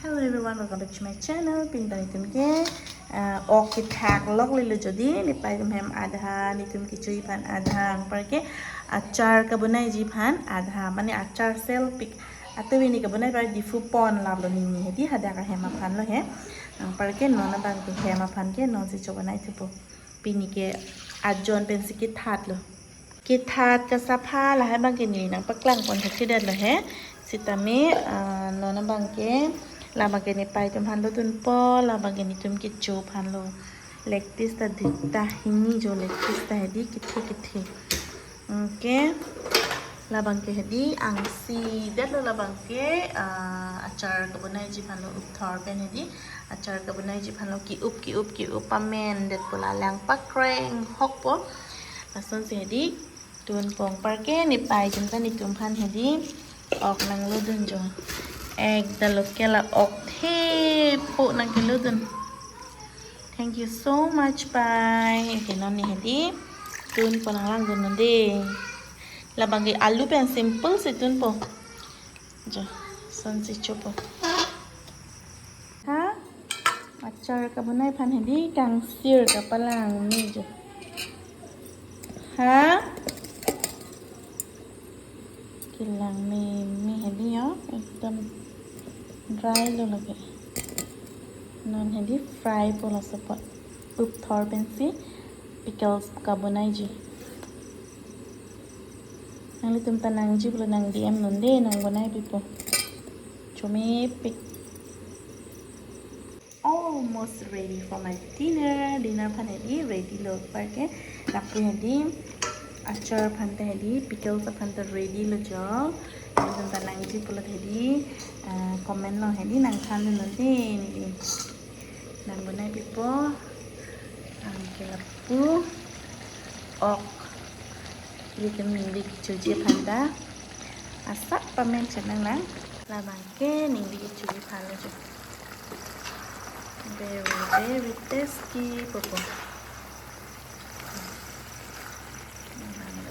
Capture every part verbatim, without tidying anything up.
Hello everyone, welcome back to my channel. Pini ta netum ke, ah, ok kethak lok lelo jodi, nepei atum hem adha, netum kechoji aphan adha, anparke achar kabonaiji aphan adha, mane achar selpik. Atumi ne kabonai apar Diphu pon laplo nini hedi, hadak ahem aphan lo he. Anparke non abangke hem aphan ke non si chobonai thupo. Pini ke ajon pensi kethat lo. Kethat kasapha lahai abangke ne nangpaklang pon thekthedet lo he. Sitame, ah, non abangke, labangke nepei atum aphan lodunpo, labangke netum kecho aphan lo. Leg piece ta dita hini jo, leg piece ta hedi kethe kethe. Okay. Labangke hedi angsi detlo, labangke, ah, achar kabonaiji aphan lo, upthor pen hedi achar kabonaiji aphan lo, ki-up ki-up ki-up pamen detpo, la lang pakreng hokpo. Lasonsi hedi tunpo, anparke nepei atum ta netum aphan hedi ok nanglodun jo. Ekdam local ok thepo nangkelodun. Thank you so much, pei. Okay, non ne hedi tunpo, nanglangdun non de. Labangke alu pen simple si tunpo. Jo, lasonsi chopo. Ha? Achar kabonai aphan hedi kangsir kapalang me jo. Ha? Kelang meme hedi yo, ekdam dry lo lake. Non hedi fry po laso apot. Upthor pensi pickles kabonaiji. Nanglitum ta nangji pulo nang D M non de, nangbonai pipo. Chomepik. Almost ready for my dinner. Dinner aphan hedi ready lo, anparke lapu hedi achar aphan ta hedi, pickles aphan ta ready lo jo. Nanglitum ta nangji pulo hedi, ah, comment along hedi nangthandun non de, neli nangbonai pipo. Anke lapu ok, ilitum ningve kechoji aphan ta asap pamen chenang lang. Labangke ningve kechoji aphan lo jo. Very, very tasty popo.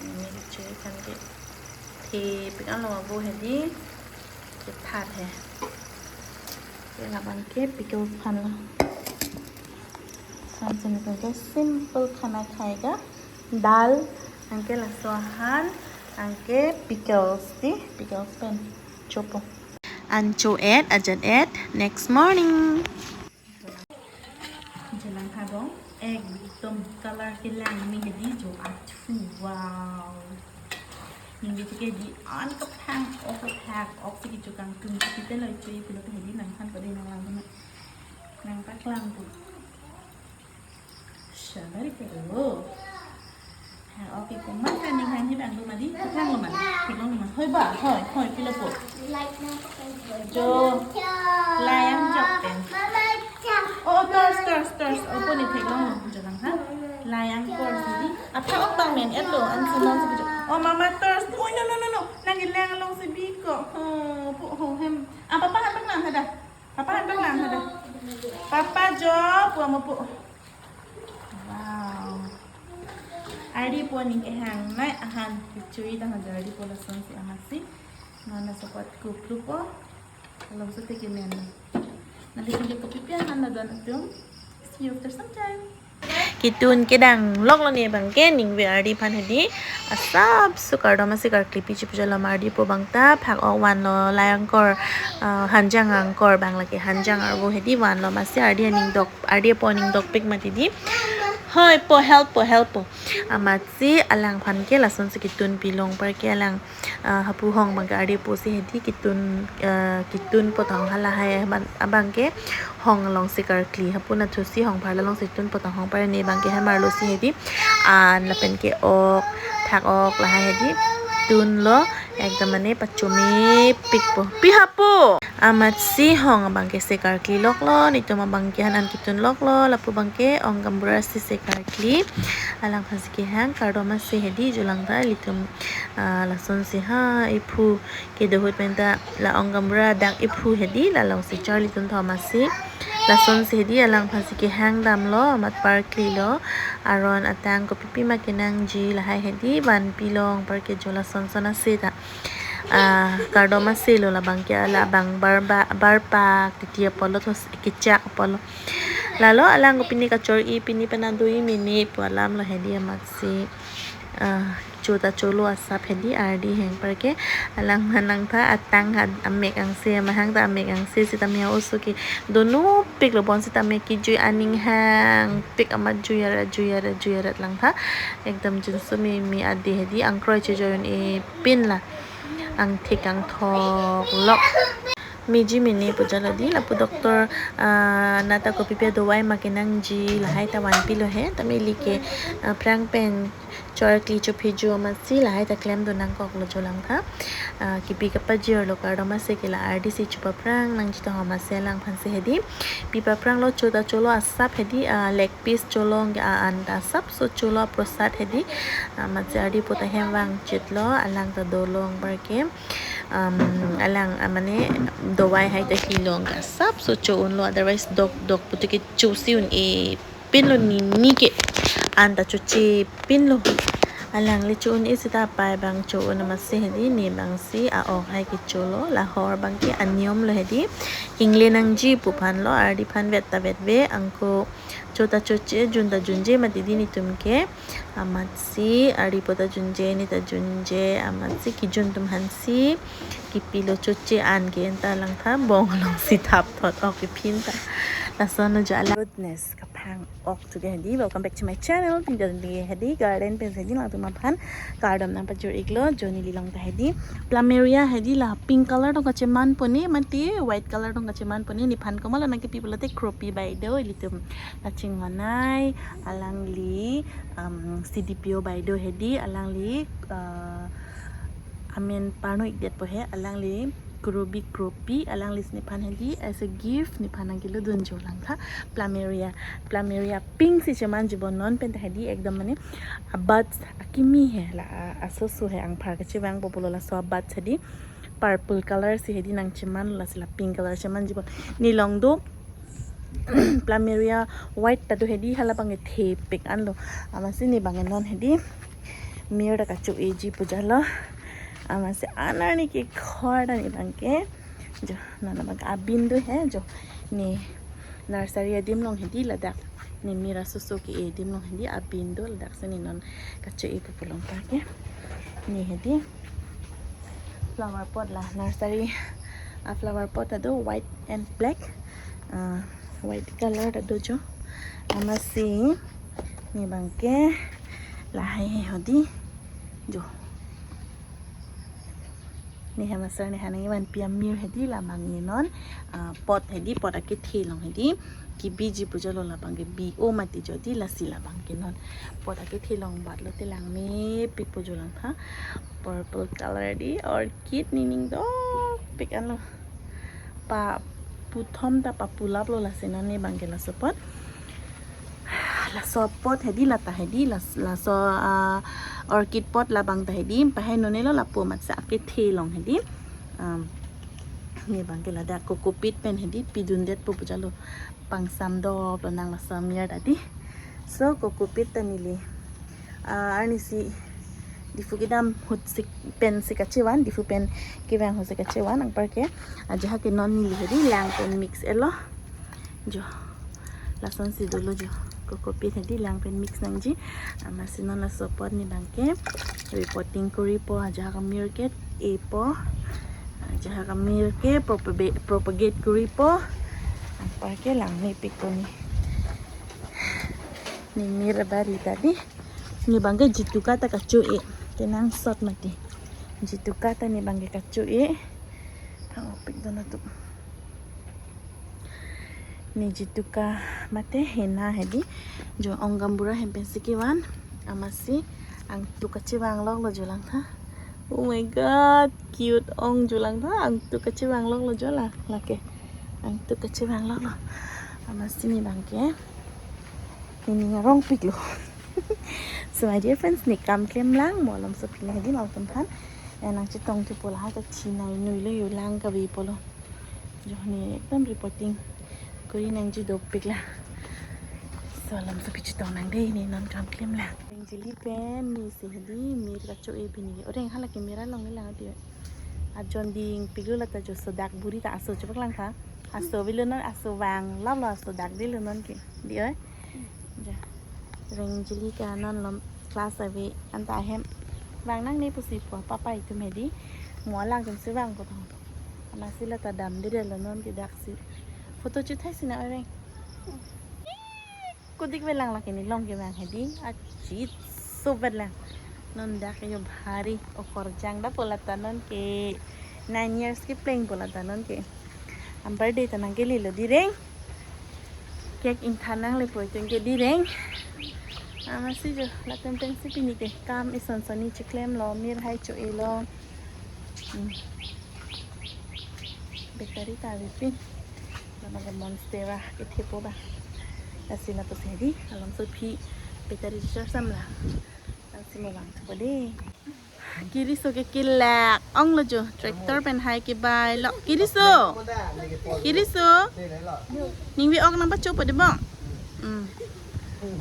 Ningve kechoji aphan ke thepik, anlo abo hedi kethat he. Labangke pickles aphan lo. Lasonsi netum ke simple khana khayega, dal, anke laso ahan, anke pickles, di pickles pen chopo. An cho-et, ajat-et, next morning. Jo langtha bong, ekdom color kelang me hedi jo, athu, wow. Ningve ke di an kaphang ok, kaphang ok si kecho kangtung si te lo, choji pulo hedi nangthanpo de, nanglangdun non. Nangpaklangpo. Shabari karo. Ha, okay, komat kaning hang hibang lo madi, kaphang lo madi, theklong lo madi. Hoi ba, hoi, hoi, pilo po. Jo, layang jok pen. Oh, tors, tors, tors. Opo ne theklong lo, jo lang ha. Layang tors di. Apha ok bang men-et lo, ansi non si jo. Oh, mama tors. Oh, no, no, no, no. Nangkelang alongsi biko. Oh, po, ho, hem. Ah, papa han paklang ha da. Papa han paklang ha da. Papa jo, po amo po. Wow. Ardi po ning kehang nai ahan kechoji ta hajar ardi po, lasonsi amatsi. Nana sokot kuplu po. Alongsi te kemen. Nanti video kopi pi ahan na don atum. See you after some time. Ketun kedang lok lo ne abangke ningve ardi aphan hedi. Asap su kardom asi karkli pi chipujo lo, ardi po abang ta phak ok vanlo, lai angkor, ah, hanjang angkor abang lake hanjang arvo hedi vanlo, amatsi ardi aning dok, ardi apo aning dokpik mati di. Hoi po, help po, help po. Amatsi alangphan ke lasonsi ketun pilong, anparke alang, ah, hapu hong abangke ardi apo si hedi ketun, ah, ketun potang halahai abang, abangke hong alongsi karkli, hapu nathusi hong pharla alongsi tun potang hong pare, ne abangke hem arlo si hedi an lapen ke ok, phak ok lahai hedi tunlo, ekdam mane pachomepik po. Pi hapu. Amatsi hong abangke se karkli lok lo, netum abangke han an ketun lok lo, lapu abangke ong gaonbura si se karkli. Alangphan si kehang, kardom asi hedi, jo lang ta ilitum, ah, lasonsi ha iphu kedo ahut pen ta la ong gaonbura dak iphu hedi, la alongsi charli tun thom asi. Lasonsi hedi alangphan si kehang damlo, amat parkli lo, aron atang kopi pi ma kenangji lahai hedi vanpi long, anparke jo lason son asi ta. Ah, kardom ase lo labang ke, ala abang barba, barpa titi apotlo, thos kechak apotlo. Lalo alang ko pini kachor-i, pini pen adui mini pu alam lo hedi amatsi. Ah, cho ta cholo asap hedi ardi heng parke. Alang manang tha atang ha amek angse, mahang ta amek angse sitame oso ke donopik lo bon sitame kejui aning hangpik amat jui arat, jui arat, jui arat lang tha. Ekdom jinso me me adi hedi angkroi chejoi un-e pin la angthik angthok lok. Meji mene pu jalo di, lapu doctor, ah, nata kopi pi adovai ma kenangji lahai ta vanpilo he, tame ili ke, ah, aphrang pen chor kli chophi jo amatsi lahai ta klemdun nangkoklo jo lang tha. Ah, kipi kapajirlo kardom ase ke la ardi si chopaphrang nangji to amatsi alangphan si hedi. Pi paphrang lo, cho ta cholo asap hedi, ah, leg piece cholo ke, ah, an ta asapso cholo aprosad hedi. Ah, amatsi ardi pu ta hem vangchitlo, alang ta dolong parke. Um, alang, ah, mane dovai hai ta hilong ke asapso cho unlo, otherwise dok dok putu ke chosi un-e pinlo, nini ke an ta choche pinlo. Alangli cho un-e sita pai abang cho un amatsi hedi, ne abangsi a-ok hai kecholo, lahor abang ke aniyom lo hedi. Ingle nangji pu aphan lo, ardi aphan vet ta vetve, angko cho ta choche, jun ta junje mati di netum ke. Amatsi ardi pu ta junje, ne ta junje, amatsi kejun atum aphansi kipilo choche an ke enta lang tha, bong alongsi thap thot ok kephin ta. Lason lo jo ala. Goodness, kaphang ok together hedi. Welcome back to my channel. Pindon di hedi garden pen hedi nangtum aphan kardom nangpajir iklo, jo neli along ta hedi. Plumeria hedi la pink color tong kacheman pone, mati white color tong kacheman pone, nephan komatlo nangkepi pulote Kropi bai do ilitum. Laching manai, alangli, um, C D P O bai do hedi, alangli, uh, amen parno ikdet po he, alangli Krobi Kropi, alangli si nephan hedi as a gift nephan nangkelo dun jo lang tha. Plumeria, Plumeria pink si cheman ji bon non pen ta hedi, ekdom mane abuds akimi he la, a, asoso he, angphar kachevang po pulo laso abuds hedi. Purple color si hedi nangcheman, lasi la pink color cheman ji bon. Ne along do Plumeria white ta do hedi, hala abang ke thepik anlo. Amatsi ne abang ke non hedi mir ta kacho-eji pu jalo. Amatsi anerni kekhor ta ne abang ke. Jo, non abang ke abin do he jo. Ne nursery adim along hedi ladak. Ne mir asoso ke-e adim along hedi abin do, ladak si ne non kacho-e pu pulo parke. Ne hedi flower pot la nursery a-flower pot ta do white and black. Ah, white color ta do jo. Amatsi ne abang ke lahai he hedi jo. Ne hem asar ne hanang ivan pi amir hedi, la abang ne non, ah, pot hedi, pot akethe along hedi. Kebiji pu jalo, la abang ke bi-o mati jo di, lasi la abang ke non pot akethe along bat lote langmepik pu jo lang tha. Purple color di orchid, nening dopik anlo. Paputhom ta papulaplo, lasi non ne abang ke laso pot. Laso pot hedi, la ta hedi, las-, laso, ah, orchid pot la abang ta hedi, pahai none lo, lapu amatsi akethe along hedi. Um, ne abang ke ladak coco peat pen hedi pidundet po pu jalo, pangsam doplo nang laso amir ta di. So coco peat ta neli, ah, arnisi Diphu kedam ahut si pen si kachevan, Diphu pen kevang ahut si kachevan, anparke ajahak ke non neli hedi lang pen mix etlo. Jo, lasonsi dolo jo. Coco peat hedi lang pen mix nangji. Amatsi non laso pot ne abang ke repotting koripo, ajahak amir ke-epo, ajahak amir ke propaga-, propagate koripo. Anparke langmepik ko ne. Ne mir abari ta di. Ne abang ke jituka ta kacho-e. Kenangsot mati. Jituka ta ne abang ke kacho-e. Thang-okpik dun atum. Ne jituka mate henna hedi. Jo, ong gaonbura hem pensi kevan. Amatsi angtuk kachevangloklo jo lang tha. Oh my God, cute ong jo lang tha. Angtuk kachevangloklo jo la, lake. Angtuk kachevangloklo. Amatsi ne abang ke nening arongpiklo. So my dear friends, ne kam klem lang, malomso pini hedi nangtumphan. Eh, nangchetong thupo, lahai ta chinai nuilo, jo lang kave pulo. Jo, ne ekdom repotting kori nangji dopik la. So malomso pini chetong nang dei, ne non kam klem lang. Jili pen ne si hedi mir kacho-e pini. Orang hala ke mir along lang di. Ajon dingpiklo lata jo, sodak buri ta aso chepaklang tha. Aso avelo non, aso vang laplo, aso dak avelo non ke. Dei oi. Ja. Reng jili ke non lo class ave anta ahem vang nangne pusi pu papa itum hedi. Mo alangtum si vangpo tong. Amatsi lata damdedetlo non ke daksi. Photo chethai sina oi reng. Kodik velang lake ne long kevang hedi. Achit so velang. Non dak yo bhari okorjang dapo lata non ke nine years keplengpo lata non ke. Am birthday ta nangkelelo dei reng. Cake ingthan nangle po itum ke dei reng. Amatsi jo latum pensi pini ke kam ison sonni chiklemlo, mir hai cho-elo. Hmm. Bakery ta avepin. Lama ke Monstera kethepo ba. Lasi lapusi hedi, along so phi bakery char samla. Lasi mo vangthupo dei. Kiriso ke kelak onglo jo, tractor pen hai kebailo. Kiriso. Kiriso. Ning ve ok nangpachopo dei bong. Hmm.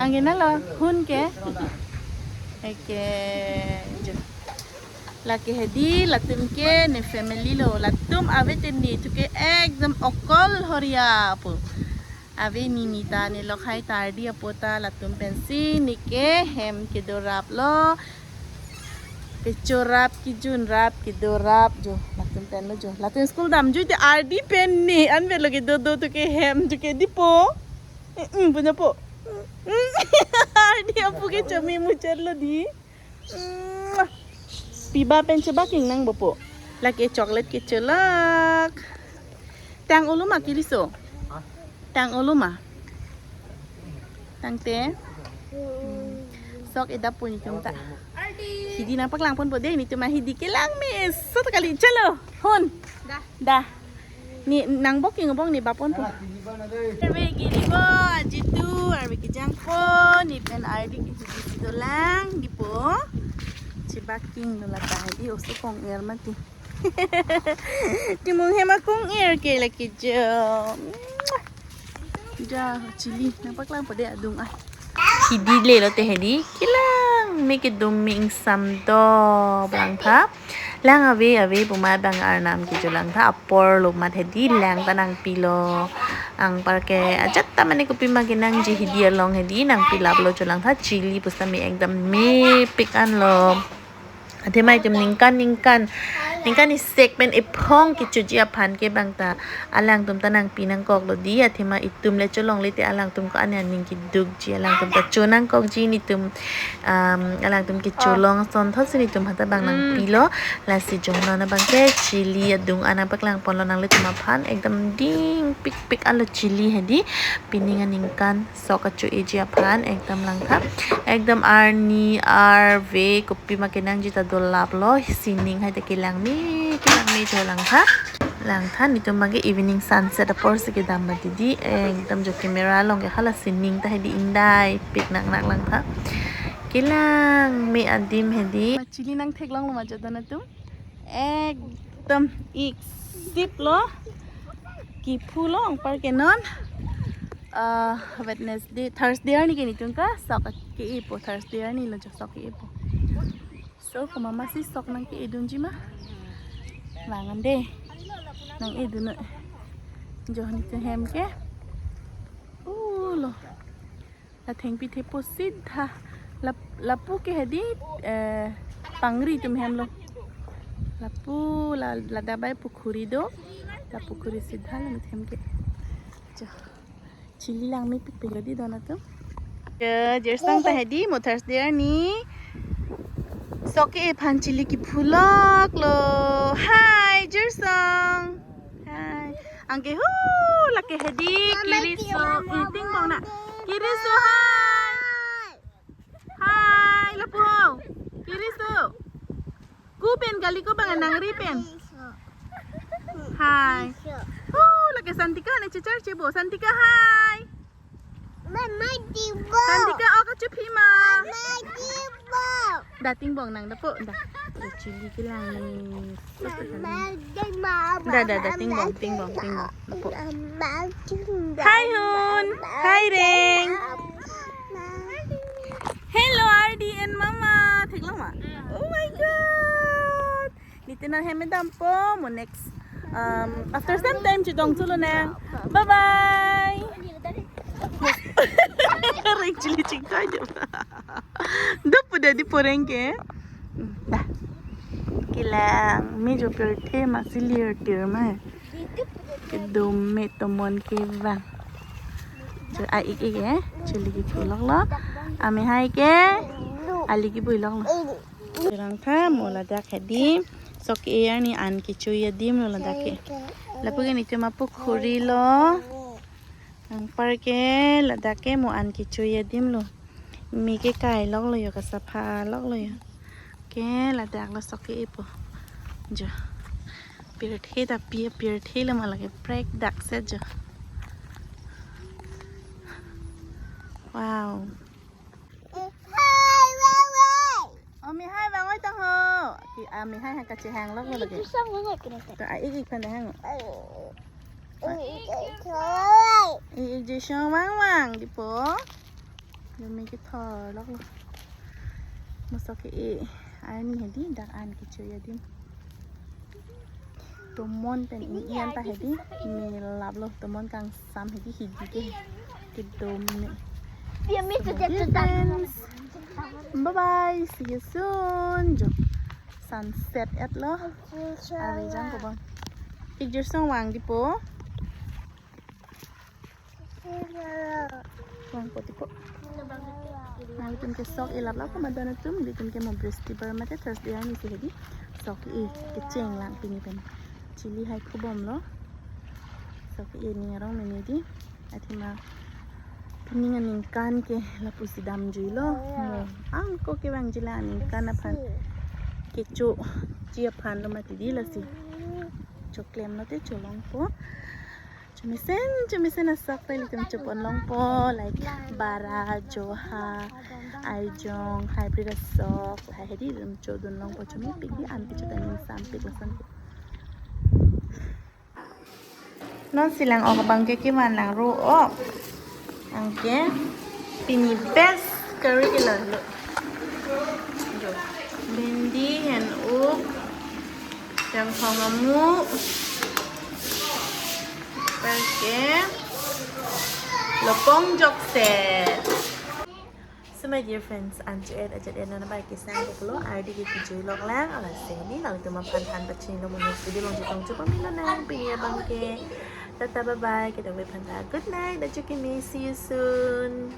Anke nalo, hun ke. Eke jo. Lake hedi, latum ke ne family lo, latum ave te ne thu ke ekdom okol horia pu. Ave ne ne ta ne lokhai ta ardi apo ta latum pensi ne ke hem kedoraplo. Kechorap, kejunrap, kedorap jo, latum penlo jo. Latum school damjui te ardi pen ne an avelo kedo do thu ke hem thu ke dei po. Eh, mm, punya po. Mm, ardi apo ke chami muchar lo dei. Mm. Piba pen chebak ing nangpo po. Lake chocolate kecholak. Tang olo ma Kiriso? Tang olo ma? Tangte? Hmm. Sok edap po netum ta. Hidi nangpaklangponpo dei, netum ahidi kelang meso ta kali. Chalo, hun. Dah. Dah. Ne nang booking abang ne baponpo. Arve giri bo, ajitu, arve kejangpo, ne pen ardi kejut si dolang, dei po. Chebak inglo lata hedi, oso kong-er mati. Timung hem akong-er ke lake jo. Ja, chili, nangpaklangpo dei adung ah. Hidi lelo te hedi, kelang me kedum me ingsam do bang tha. Lang ave ave pu ma bang arnam ke jo lang tha, apor lo mat hedi lang ta nangpilo. Anparke ajat ta mane kopima kenangji hidi along hedi nangpilaplo jo lang tha, chili pusitame ekdam mepik anlo. Athema itum ningkan ningkan ningkan isek pen ephong kechoji aphan ke bang ta alangtum ta nangpi nangkoklo dei, athema itum le cholongle te alangtum ko ane aning kedukji, alangtum ta cho nangkokji netum, um, alangtum kecho, oh, long ason thotsi netum hata bang, mm, nangpilo. Lasi jongno na bang ke chili adung an nangpaklangponlo nanglitum aphan, ekdam dingpikpik anlo chili hedi, pining aningkan sok kacho-eji aphan ekdam lang tha. Ekdam arni arve kopima kenangji ta dolaplo, sining hai ta kelang me, kelang me jo lang tha. Lang tha, netum bang ke evening sunset apor si kedam mati dei, ekdam jo camera along ke hala sining ta hedi ingdaipik nang nang lang tha. Kelang me adim hedi. Ma chili nangtheklonglo ma jo don atum. Ekdom iksip lo. Kephu lo anparke non. Ah, Wednesday, Thursday arni ke netum ke sok ke-epo, Thursday arni lo jo sok ke-epo. So, komat masi sok nangke-edunji ma? Vang an dei. Nang-edun non. Jo netum hem ke. Oh, lo. La thengpi thepo sidha. La, lapu ke hedi, eh, pangri atum hem lo. Lapu la, la dabai pukhuri do. La pukhuri sidha la hem ke. Jo. Chili lang mepikpik lo dei don atum. Ke Jersang ta hedi mo Thursday arni. Sok ke-e aphan chili kephu loklo. Hi, Jersang. Hi. Anke hu lake hedi Kiriso. Eh, tingbong na. Kiriso, hi. Hi, lapu ho. Kiriso. Ku pen kali, ko bang nangri pen. Hi. Hu lake Santika ne chechar chebo. Santika, hi. Mama, dibo. Santika, ok, kachepi ma. Mama, dibo. Da tingbong nang da po, da. Da chili kelang ni. Mama, dibo. Da, da, da, tingbong, tingbong, tingbong. Da po. Mama, dibo. Hi, Hun. Hi, Reng. Hello, Ardi and Mama. Theklong ma? Oh my God. Nitin an hem dampo, mo next. Um, after some time chitong chulonang. Bye bye. Ring chili chingkai jo. Dapu dadi poreng ke. Dah. Kelang, me jo pirthe ma si lir tir ma. Kedom me tomon kevang. Jo a-ik ik eh. Chili kipu loklo. Amehai ke. Ali kipu loklo. Rang tha mo ladak hedi. Sok e arni an kecho adim lo ladak ke. Lapu ke nitum apukhuri lo. Anpar ke ladak ke mo an kecho adim lo. Me ke kai loklo jo, kasapha loklo jo. Ke ladak lo sok e po. Jo. Pirthe ta pi pirthe lo ma lake prek dak set jo. Wow. Amehai vang oi tang ho. Ki amehai ha kachehang loklo lake. Itu sang ngai kena. To a-ik ik pen hang. Ik ik jisong vang vang dipo. Yo me kethor loklo. Mo sok e arni hedi dak an kecho adim. Tomon pen ingjan ta hedi, me laplo tomon kangsam hedi hedi ke. Kedom me. Dia me So, sejak dear sejak. Friends, bye bye, see you soon. Jo, sunset et lo. Ave jang ko bang. Ik jisong vang dipo. Vang po dipo. Nanglitum ke sok e lap lap ko madan atum, ilitum ke mo Bristibar mate Thursday arni si hedi. Sok e kecheng lang pini pen. Chili hai khubom lo. Sok e ning arong mene di. Athema pini aningkan ke lapusi damjui lo. Mo angko kevangji la aningkan aphan. Kecho ji aphan lo mati di lasi. Choklem lo te cholongpo. Chomesen, chomesen asak ta ilitum chopon longpo, like bara, joha, aijong, hybrid asok, lahai hedi ilitum chodun longpo, chomepik di an kecho ta ning sampik lason. Non silang ok abang ke kevan lang ro ok. Anke pini best curry ke lo lo. Bindi hen uk, jangphong amu, perke, lopong jokset. So my dear friends, an cho-et ajat et nana bai kesang ko pulo, ardi ke kijui lok lang, ala se ni, nangtum aphan than pachini lo mo next video along chetong chopon milo nang, pini abang ke. Tata bye bye, kita wait phan ta. Good night, ajo kimi, see you soon.